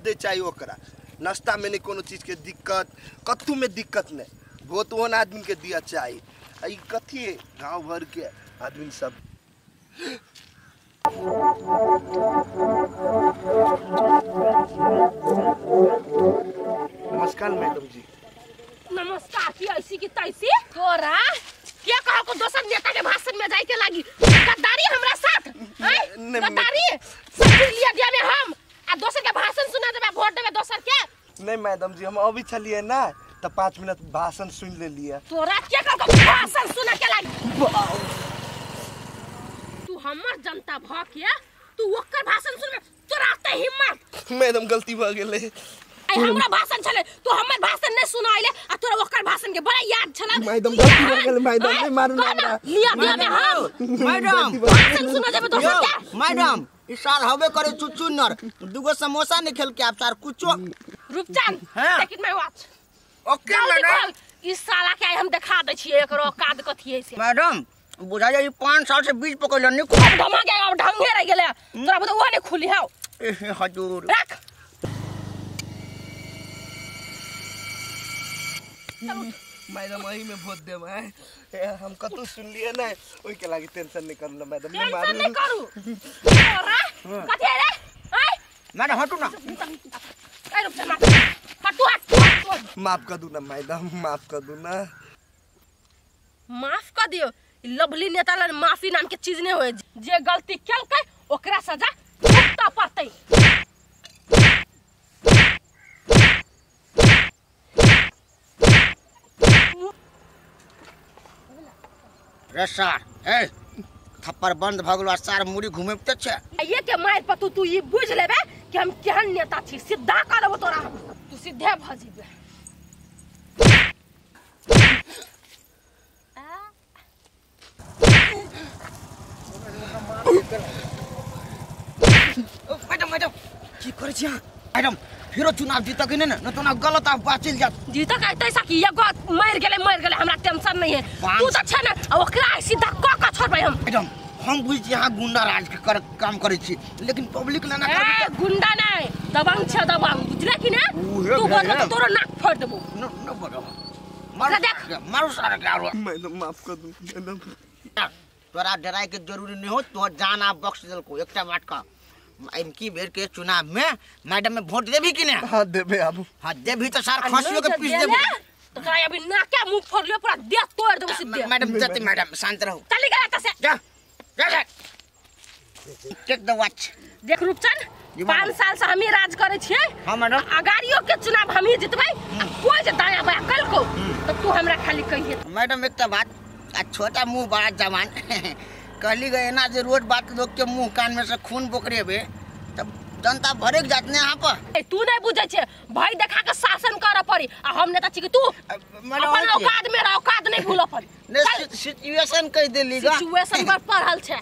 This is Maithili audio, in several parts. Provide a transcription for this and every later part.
दे चाहिए ओकरा। नाश्ता में नहीं कोनो चीज के दिक्कत, कत्तू में दिक्कत नहीं, वोट ओहन आदमी के दिया चाहिए। आ ई कथी है गांव भर के आदमी सब। नमस्कार मैडम जी। नमस्कार। की ऐसी की तैसी तोरा क्या कहो को दोसर नेता के भाषण में जाय के लागी गद्दारी हमरा साथ गद्दारी सब लिया दिया में हम आ दोसर के भाषण सुना देबे वोट देबे दोसर के। नहीं मैडम जी हम अभी चलिए ना तो 5 मिनट भाषण सुन ले लिया। तोरा क्या कहो को भाषण सुना के लागी तू हमर जनता भ के तू ओकर भाषण सुनबे तोरा त हिम्मत। मैडम गलती भ गेलै। आई हमरा भाषण छले तू हमर भाषण नहीं सुनाइले आ तोरा ओकर भाषण के बड़ा याद छला। मैडम गलती भ गेलै मैडम नहीं मारू ना हमरा। लिया दिया में हम मैडम भाषण सुना देबे दोसर के। मैडम इस साल हवे करे चुचुनर दुगो समोसा नहीं खेल के आप सार कुछो। Roopchand take it my watch. Okay madam. इस साला के हम देखा दै छियै एकर औकात कथि है से। मैडम बुझा जाई 5 साल से बीज पकड़ नहीं धमा के अब ढंगे रह गेलै तोरा बुझा ओहो नहीं खुली हौ। ए हजूर रख। मैडम वही में वोट देब हम कतौ सुनलिए नहीं ओइ के लागी टेंशन नहीं करलो मैडम। नहीं टेंशन नहीं करू तोरा कथि है रे आय मैडम हटू ना। ए रुक जा हटू हट। माफ कर दू ना मैडम माफ कर दू ना। माफ कर दियो लवली नेता लन माफी नाम के चीज नहीं होए जे गलती केलकै ओकरा सजा भुगतऽ पड़तै। रे सार ए थप्पड़ बंद भ गेलो सार मुड़ी घुमेबते छै। ये के मार पर तू ई बुझ लेबे कि हम केहन नेता छी सीधा कर देबो तोरा तू सीधे भ जेबे। मैडम मैडम की करै छी अहाँ? मैडम फेरो चुनाव जीतक कि नहीं न तो ना गलत आप बाचल जात। जीतक ऐतै सा कि एगो मरि गेलै हमरा टेंशन नहीं है तू त छै न ओकरा सीधा क क छोड़बै हम। मैडम हम बुझ छी अहाँ गुंडा राज के कर काम करै छी लेकिन पब्लिक ना ना ए गुंडा नहीं दबंग छै दबंग बुझले कि ना तू बोलबे त तोरो नाक फोड़ देबो। न न बोलो मारू देख मारू सारा के आरो। मैडम माफ कर दू मैडम। तोरा डराय के जरूरी नहीं हो तोहर जान आप बख्श देलको एकटा बात का इनकी बेर के चुनाव में मैडम में वोट देबी कि नहीं? हां देबे आबू। हां देबी तो सार खसियो के पीस देबो। तो का अभी ना क्या मुंह फोड़ लियो पूरा देह तोड़ देबो सीधे। मैडम जते मैडम शांत रहो। चली गया त से जा जा जा टेक the watch. देख रूपचंद 5 साल से हम ही राज करे छियै। हां मैडम अगाड़ियो के चुनाव हम ही जितबै कोई जे दाया बाया कलको तो तू हमरा खाली कहिए। मैडम एकटा बात आ छोटा मुंह बड़ा जवान कहली गए ना जे रोज बात लोग के मुंह कान में से खून बोकरेबे तब जनता भरे जात ने यहाँ पर। तू नहीं बुझे छे भाई देखा के शासन करे पड़ी आ हम नेता छी कि तू अपन औकात में रह औकात नहीं भूल पड़ी। ने सिचुएशन कह देली गा सिचुएशन पर पढ़ल छे।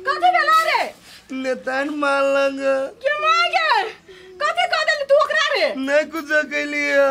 कथी भेला रे? नेता मारलक के मागे कथी कह देली तू ओकरा रे? नहीं कुछ कैलिए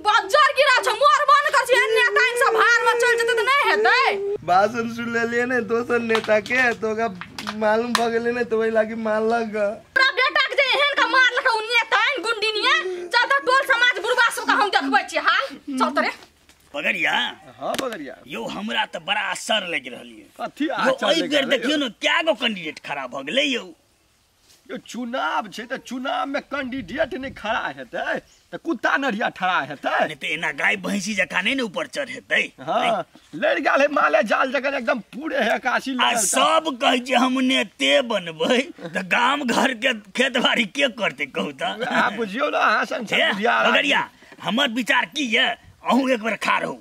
बज्जर गिरा छ मोर बंद कर छी नेता इन सब भार में चल जेतै त नहीं हेतै। भाषण सुन लेलिए ने दोसर नेता के तो ओकरा मालूम भ गेलै ने तो वही लागी मारलक। तोरा बेटा के जे एहन का मारलक उ नेता इन गुंडिनिया चल त टोल समाज बुढ़बा सब के हम देखबै छी हाल चल त रे। बगरिया। हां बगरिया यो हमरा त बड़ा असर लग रहल ये। कथी आचर लग रहल? देखियो न क्या गो कैंडिडेट खड़ा भ गेलै यो। यो चुनाव छै त चुनाव में कैंडिडेट नहीं खड़ा हेतै त कुत्ता नरिया ठड़ा हेतै। नहीं त एना गाय भैंसी जका नहीं ने ऊपर चढ़ हेतै। हां लड़ गेल है माले जाल जगह एकदम पूरे है काशी आ सब कहै छै हम नेते बनबै त गाम घर के खेत बाड़ी के करतै कहू त? आ बुझियो न अहाँ सन बुझिया। बगरिया हमर विचार की ये अहूँ एक बेर खा रहू।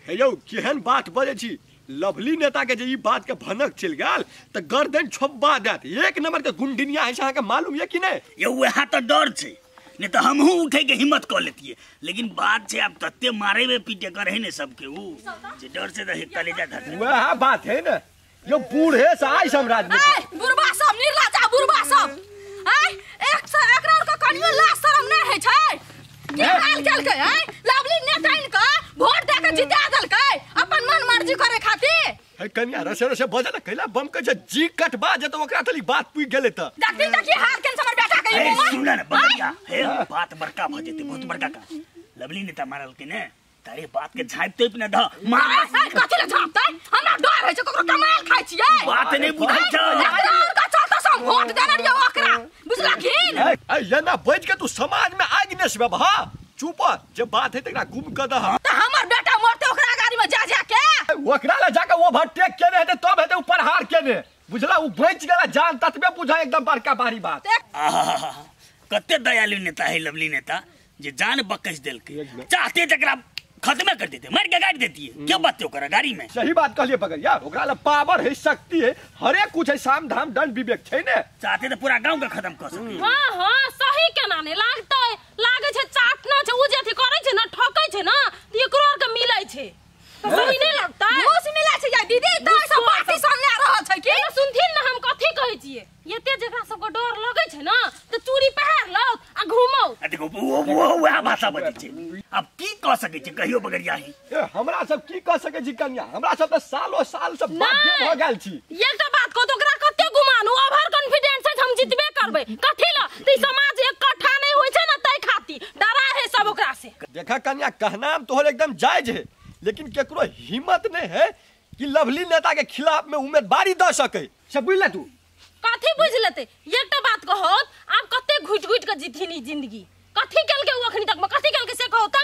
हे यौ केहन बात बजै छी लवली नेता के जे ई बात के भनक चल गेल त गर्दन छोपबा देत। एक नंबर के गुंडिनिया है से अहाँ के मालूम ये कि नहीं? यौ वएह त डर छै नहीं त हमहूँ उठे के हिम्मत क लेतिए लेकिन बात छै आब तते मारे पीटे करे ने सबके उ जे डर से त कलेजा धर। वएह बात है न यो बूढ़े से आइ हम राजनीति। ए बुढ़बा सब निर्लज्ज बुढ़बा सब आइ एक से एकरा के कनियो लाज शरम नै है छै। के हाल केलकै आइ लवली नेता इन के वोट दे के जिता देलकै अपन मन मर्जी करे खातिर। है कन्या रसे रसे बजे ना कैला बम के जे जी कटबा जे त ओकरा तली बात पुइ गेले त देखी देखी हाल केन हमर बेटा के ए सुन ना बगरिया हे बात बड़का भ जेते बहुत बड़का का लवली नेता मारल के ने तारे बात के झाप तोप न ध मार कथि ले झापतै हमरा डर है छै ककरो कमाल खाइ छियै बात नहीं बुझै छ एकरा और का चलता सब वोट देने रहियो ओकरा बुझलखिन ए एना बज के तू समाज में आगि ने से बा चुप जे बात है तकरा गुम क दह त हमर बेटा मरते ओकरा गाड़ी में जा जा के ओकरा ले जाके वो भटक केने हेते तब हेते ऊपर हार केने बुझला उ बच गेला जान ततबे बुझा एकदम बड़का भारी बात। कते दयालु नेता है लवली नेता जे जान बकस देलके चाहते जकरा खत्म कर देते मार के गाड़ देती है क्यों बात ओकरा गाड़ी में। सही बात कहलिए बगरिया ओकरा ले पावर है शक्ति है हरेक कुछ है साम धाम दंड विवेक छै ने चाहते त पूरा गांव के खत्म कर सके। हां हां सही के नाने लागतै लागे छै चाटना छै उ जे अथी करै छै न ठकै छै न त एकरो आर के मिलै छै त सही नै लगतै घूस मिलै छै या दीदी त सब पार्टी सन ले रहल छै की सुनथिन न हम कथी कहै छियै एते जेकरा सबके डर लगै छै न त चूड़ी पहिर लौ आ घुमौ। देखो वो वएह भाषा बजै छै अब की कह सकै छी कहियो बगरिया ही ए हमरा सब की कह सकै छी कन्या हमरा सब त सालो साल से बाध्य भ गेल छी। एकटा बात कहू त ओकरा कते गुमान ओवर कॉन्फिडेंस छै हम जितबे करबै कथी ल त ई समाज इकट्ठा नै होय छै न तै खातिर डरा है सब ओकरा से। देखा कन्या कहना तोहर एकदम जायज है लेकिन केकरो हिम्मत नहीं है कि लवली नेता के खिलाफ में उम्मीदवारी the सके से बुझले तू कथी बुझ लेते। एकटा बात कहो आप कते घुट घुट के जीथिन ई जिंदगी कथी केलके उ अखनी तक में कथी केलके से कहो त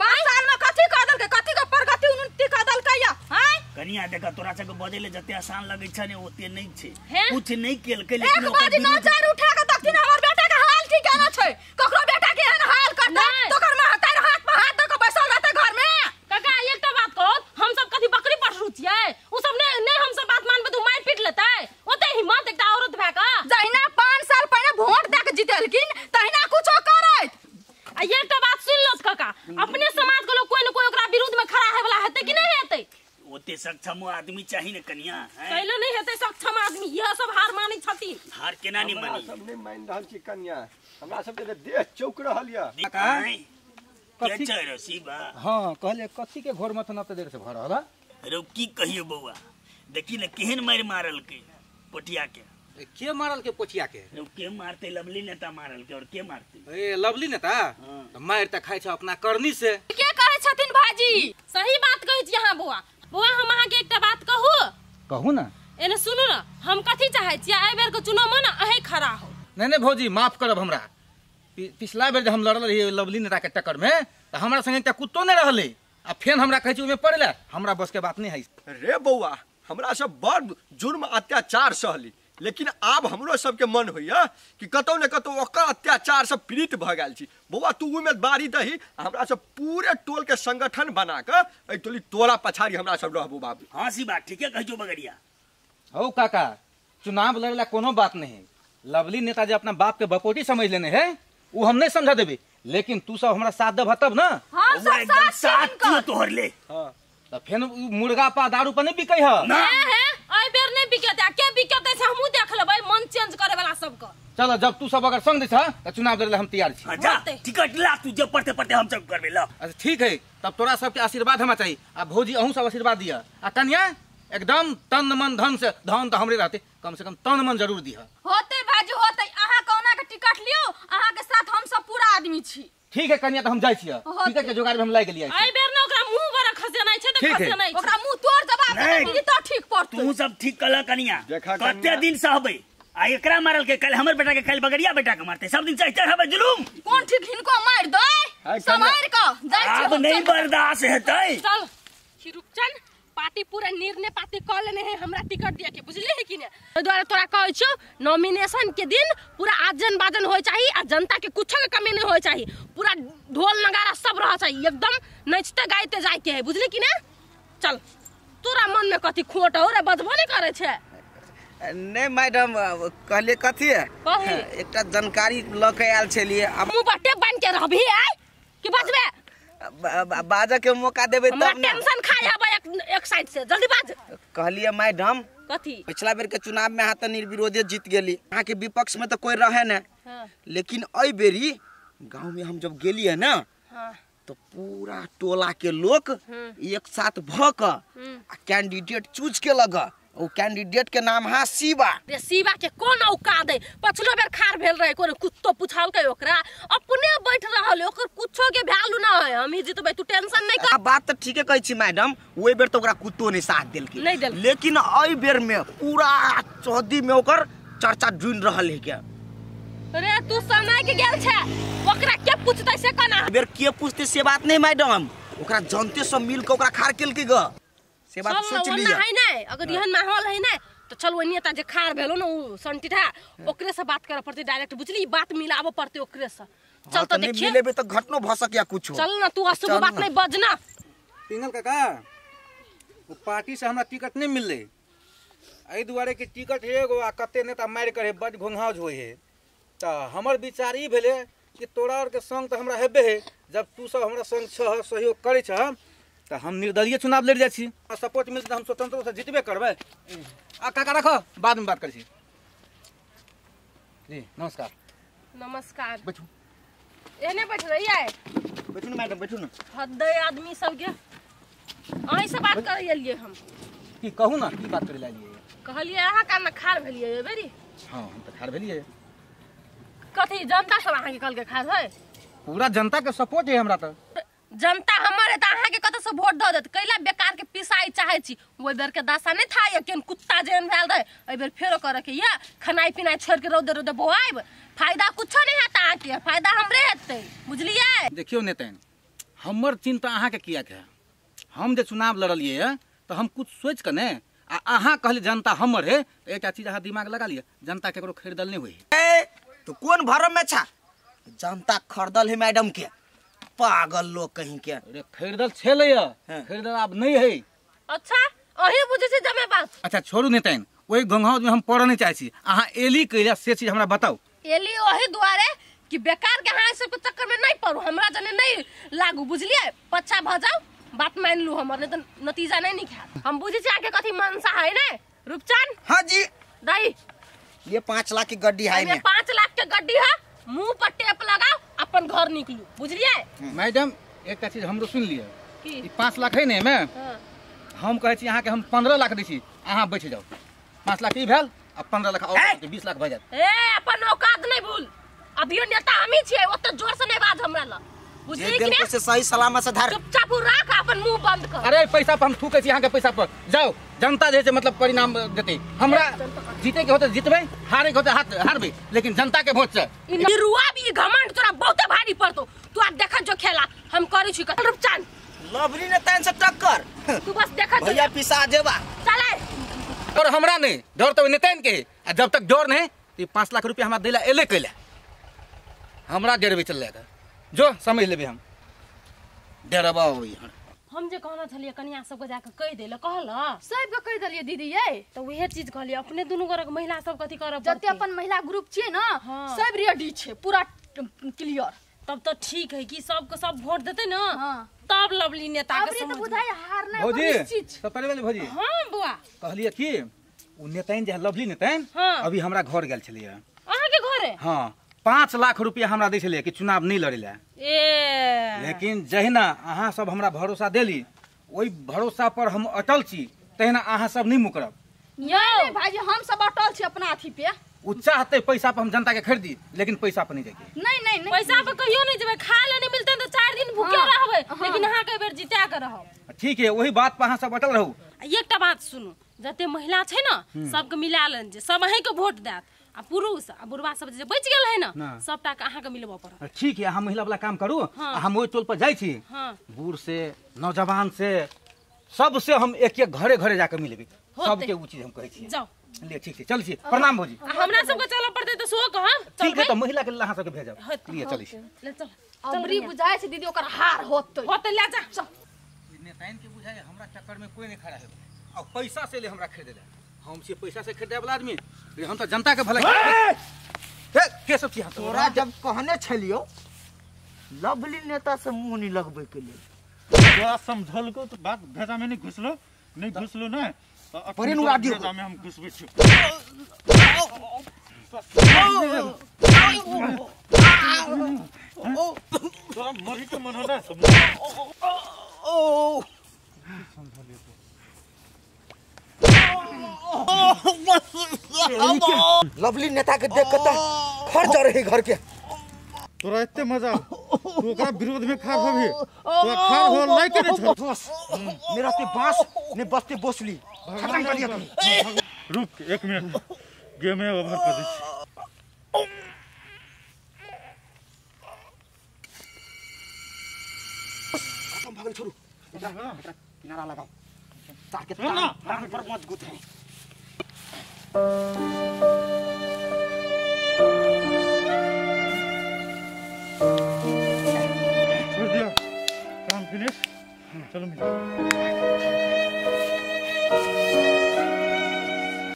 5 साल में कथी क देलके कथी के प्रगति उन्नति क देलके या हैं कनिया देखा तोरा सबके बजै ले जते आसान लगै छै ने ओते नै छै कुछ नै केलके लेकिन एक बाजी नजर उठा के देखथिन हमर बेटा के हाल की केना छै ककरो बेटा के एहन हाल करतै त ओकर महतार हाथ पर हाथ द के बैसल रहतै घर में। काका एकटा बात कहो हम सब कथी बकरी पठरू छियै उ सब नै नै हम सब बात मानबै त मार पीट लेतै ओते हिम्मत एकटा औरत भए के जहिना 5 साल पहिने वोट दे के जीतेलखिन तहिना कुछो करैत। आ एकटा बात सुन लो काका अपने समाज के लोग कोई न कोई ओकरा विरुद्ध में खड़ा होय वाला हेतै कि नहीं हेतै ओते सक्षम आदमी चाही ने कनिया कैलो नहीं हेतै सक्षम आदमी यह सब हार मानै छथिन हार केना नहीं मानी सब नहीं मान रहल छी कनिया हमरा सब के देह चौक रहल या कथी छै रे शिवा। हां कहले कथी के घोर मत न त देर से भर रहल रे की कहियो बौआ देखी ने केहन मार मारल के पोठिया के मारल के पोठिया के रे के मारते लवली नेता मारल के और के मारते ए लवली नेता त मार त खाइ छ अपना करनी से के कहै छथिन भाजी सही बात कहै छी अहाँ बौआ। बौआ हम अहाँ के एकटा बात कहू कहू ना एने सुनू ना हम कथी चाहै छी एहि बेर के चुनाव में ना अहीं खड़ा हो। नहीं नहीं भौजी माफ करब हमरा पिछला बेर जे हम लड़ल रहियै लवली नेता के टक्कर में त हमरा संगे एकटा कुत्तो नहीं रहलै आ फेन हमरा कहै छी ओमे पड़े हमरा बस के बात नहीं है रे बौआ हमरा सब बड़ जुर्म अत्याचार सहली लेकिन आब हमरो सबके मन होइया कि कतौ ने कतौ ओकर अत्याचार से पीड़ित भ गेल छी। बौआ तू उम्मीदवारी दही हमरा सब पूरे टोल के संगठन बना के एहि टोली तोरा पछाड़ी हमरा सब रहबो बाबू। हां सी बात ठीके कहै छौ बगरिया। हौ काका चुनाव लड़ला कोनो बात नहीं लवली नेता जे अपना बाप के बकोटी समझ लेने है वो हम नहीं समझा देबे लेकिन तू सब हमरा साथ देबह तब ना हम सब साथ तोहर ले। हां त फेन मुर्गा पा दारू पर नहीं बिकै ह ना है एहि बेर नहीं बिकेतै के बिकेतै से हमहू देख लेबै मन चेंज करे वाला सबके। चलो जब तू सब अगर संग दै छ त चुनाव लड़े हम तैयार छी। जा टिकट ला तू जे पढ़ते पढ़ते हम सब करबे ल। अच्छा ठीक है तब तोरा सबके आशीर्वाद हमरा चाहिए आ भौजी अहूँ सब आशीर्वाद दिया आ कन्या एकदम तन मन धन से धन त हमरे रहते कम से कम तन मन जरूर दिहा। होते भाजी होते अहाँ कोना के टिकट लियो अहाँ के साथ हम सब पूरा आदमी छी। ठीक है कन्या त हम जाइ छियै टिकट के जोगाड़ में हम लागि गेलियै। एहि बेर न ओकरा मुंह बड़ा खसेनाइ छै त खसेनाइ ओकरा मुंह तोड़ जवाब दे त ठीक पड़तै। तू सब ठीक कला कन्या कते दिन सहबै आ एकरा मारल के कल हमर बेटा के कल बगरिया बेटा के मारते सब दिन चाहते रहबै जुलूम कोन ठीक हिनको मार दे समार के जाइ छी अब नहीं बर्दाश्त हेतै। चल रुकचन पार्टी पूरा निर्णय पार्टी क लेने है हमरा टिकट दिया के बुझले है कि ने एहि दुआरे तोरा कहै छियौ नॉमिनेशन के दिन पूरा आजन बाजन होय चाही आ जनता के कुछो के कमी नहीं होय चाही पूरा ढोल नगाड़ा सब रह चाही एकदम नचते गाइते जाय के है बुझले कि ने। चल तोरा मन में कथी खोट हो रे बजबो नहीं करे छै। नहीं मैडम कहले कथी है एकटा जानकारी ल के आयल छलिए मुंह पर टेप बांध के रहबी आय कि बजबे बाजा के मौका देबे तब ना टेंशन खाय हबे एक साइड से जल्दी बाज। कहलिए मैडम कथी पिछला बेर के चुनाव में अहाँ त निर्विरोधे जीत गेली अहाँ के विपक्ष में त कोई रहे न। हाँ। लेकिन एहि बेरी गांव में हम जब गेलिए ना। हाँ। तो पूरा टोला के लोग एक साथ भ क आ कैंडिडेट चूज के लग ओ कैंडिडेट के नाम हा शिवा। रे शिवा के कोन औकात है? पछलो बेर खार भेल रहे कोनो कुत्तो पुछलकै ओकरा अपने बैठ रहल ओकर कुछो के वैल्यू ना है। हम ही जितबै तू टेंशन नहीं कर। बात त ठीके कहै छी मैडम, ओइ बेर त ओकरा कुत्तो नहीं साथ देलकै नहीं देलकै, लेकिन एहि बेर में पूरा चौदी में ओकर चर्चा जुन रहल है के। अरे तू समय के गेल छे ओकरा के पूछतै से कोना बेर के पूछतै से बात नहीं मैडम, ओकरा जनते सब मिल के ओकरा खार केलकै ग से बात सोच लिया है नहीं। अगर एहन माहौल है नहीं तो चल ओनी नेता जे खार भेलो न उ संटीठा ओकरे से बात करे पड़तै डायरेक्ट, बुझली बात मिलाबो पड़तै ओकरे से। चल तो देखिए मिलेबे तो घटनो भ सकिया कुछो। चल ना तू अशुभ बात नहीं बजना। पिंगल काका वो पार्टी से हमरा टिकट नहीं मिलले एहि दुआरे कि टिकट एगो आ कते नेता मारि करे बड घोंघाउज होय है। त हमर विचार ई भेले कि तोरा और के संग त हमरा हेबे है, जब तू सब हमरा संग छह सहयोग करै छह त हम निर्दलीय चुनाव लड़ जाइ छी, सपोर्ट मिलतै त हम स्वतंत्र से जीतबे करबै। आ काका रखो बाद में बात करै छी। जी नमस्कार। नमस्कार। बैठू। एने बैठ रही है। बैठू न मैडम बैठू न। हद्दे आदमी सब के अहीं से बात करै एलियै हम। की कहू ना की बात करै ला एलियै? कहलियै अहाँ कान खार भेलियै एहि बेरी। हां हम त खार भेलियै। कथी जनता सब अहाँ के कहलकै खार है? पूरा जनता के सपोर्ट है हमरा त। जनता हमर है त अहाँ के कतौ से वोट the देत कैला बेकार के पिसाई चाहे छी। ओइ बेर के दशा नहीं था केन कुत्ता जेहन भेल रहे एहि बेर फेरो करे के या खनाई पिनाई छोड़ के रौदे रौदे बोआइब फायदा कुछो नहीं हेत अहाँ के, फायदा हमरे हेतै बुझलियै। देखियौ नेतन हमर चिंता अहाँ के किया के है? हम जे चुनाव लड़लियै त हम कुछ सोच के ने आ अहाँ कहली जनता हमर है त एकटा चीज अहाँ दिमाग लगा लिअ जनता केकरो खरीदल नहीं होई है। तो कौन भरम में छा जनता खरीदल है मैडम के, पागल लोग कहीं के। अरे खरीदल छेलै खरीदल आब नहीं है। अच्छा अही बुझै छी जमे बात। अच्छा छोड़ू नेतन ओहि घोंघाउज में हम पड़ऽ नहीं चाहै छी, अहाँ एली कैला से चीज हमरा बताउ। एली ओही दुआरे कि बेकार के अहाँ सबके चक्कर में नहीं पड़ू, हमरा जने नहीं लागू बुझलियै। पच्छा भ जाउ बात मान लू हमर, नहीं तो नतीजा नहीं निकाल। हम बुझै छी अहाँके कथी मनसा है ने रूपचंद। हाँ जी दही ये 5 लाख की गड्डी है। ये 5 लाख के गड्डी है, मुंह पर टेप लगाओ अपन घर निकलू बुझलियै। मैडम एकटा चीज हमरो सुन लिअ, ई 5 लाख है ने एमे। हाँ। हम कहै छी अहाँके हम 15 लाख दै छी अहाँ बचि जाउ। 5 लाख ई भेल आ 15 लाख और 20 लाख भऽ जायत। ए अपन औकात नहीं भूल, अभियो नेता हमही छियै ओते जोर से नहीं बाज हमरा ल बुझलियै कि ने? से सही सलामत से धर चुपचाप राख अपन मुंह बंद कर। अरे पैसा पर हम थूकै छी अहाँके पैसा पर, जाउ जनता जे छै मतलब परिणाम देतै। हमरा जीते के होतै जीतबै, हारे के होतै हारबै, लेकिन जनता के वोट से। ई रुआ भी घमंड तोरा बहुते भारी पड़तो, तू आज देख जो खेला हम करै छी। रूपचंद लवली ने तैन से टक्कर तू बस देख भैया पिसा जेबा चले। और हमरा नहीं डर तो नेतन के, आ जब तक डर नहीं त 5 लाख रुपया हमरा देला एले कैला हमरा डेरबै चलले त जो समझ लेबै हम डेरबा होई। हम जे कहना छलियै कनिया सबके जाके कहि देले कहल सबके कहि देलियै दीदी यै त उहे चीज कहलियै अपने दुनू गोरक महिला सब कथी करब जते अपन महिला ग्रुप छियै न। हाँ। सब रेडी छै पूरा क्लियर। तब तो ठीक है कि सबके सब वोट देते न। हाँ। तब लवली नेता के समझ तो बुझाई हारना भौजी सब पहले वाली भौजी। हां बुआ कहलियै कि उ नेताइन जे लवली नेताइन। हाँ। अभी हमरा घर गेल छलियै। अहाँ के घरे? हां 5 लाख रुपया हमरा दै छलियै कि चुनाव नहीं लड़े ला। ए लेकिन जहिना अहाँ सब हमरा भरोसा देली ओहि भरोसा पर हम अटल छी तहिना अहाँ सब नहीं मुकरब। नहीं भाईजी हम सब अटल छी अपना अथी पे। उ चाहते पैसा पर हम जनता के खरीदी लेकिन पैसा पर नहीं जाके। नहीं नहीं नहीं पैसा पर कहियो नहीं जेबै, खा ले नहीं मिलते त 4 दिन भूखे रहबै। लेकिन अहाँ के बेर जिता के रहब। ठीक है वही बात पर अहाँ सब अटल रहू। एकटा बात सुनू, जते महिला छै न सबके मिला लेन जे सब अहीं के वोट देत आ पुरुष आ बुढ़वा सब जे बचि गेल है न सबटा के अहाँ के मिलबऽ पड़त। ठीक है अहाँ महिला वाला काम करू। हाँ। हम ओहि टोल पर जाइ छी। हाँ। बूढ़ से नौजवान से सबसे हम एक एक घरे घरे जाके मिलबै सबके उ चीज हम कहै छी। जाउ ले ठीक छै चल छी। प्रणाम भौजी। हमरा सबके चलऽ पड़तै त सेहो कहब। ठीक है त महिला के लेल अहाँ सबके भेजब। लिए चलै छी। ले चल। अबरी बुझाइ छै दीदी ओकर हार होतै होतै ले जा। चल नेताइन के बुझाइ हमरा चक्कर में कोई नहीं खड़ा हेबै आ पैसा से ले हमरा खरीदे ले। हम से पैसा से खरीदे वाला आदमी हम तो जनता के भलाई के सब छी। तोरा जब कहने छलियो लवली नेता से मुंह नहीं लगबै के लेल तोरा समझल को तो बात भेजा में नहीं घुसलो नहीं घुसलो ना परे नु आदियो भेजा में हम घुसबै छी। तोरा मरी के मन हो ना ओ लवली नेता के देख के त खर जा रही घर के। तोरा एते मजा तू ओकरा विरोध में खार होबी तोरा खार हो लाइक नहीं छोड़ बस मेरा ते बांस ने बसते बोसली खत्म कर दिया तू। रुक एक मिनट गेम में ओवर कर दै छी। खत्म भगल छोड़ू एकरा किनारा लगाओ तार के तार पर मजबूत है।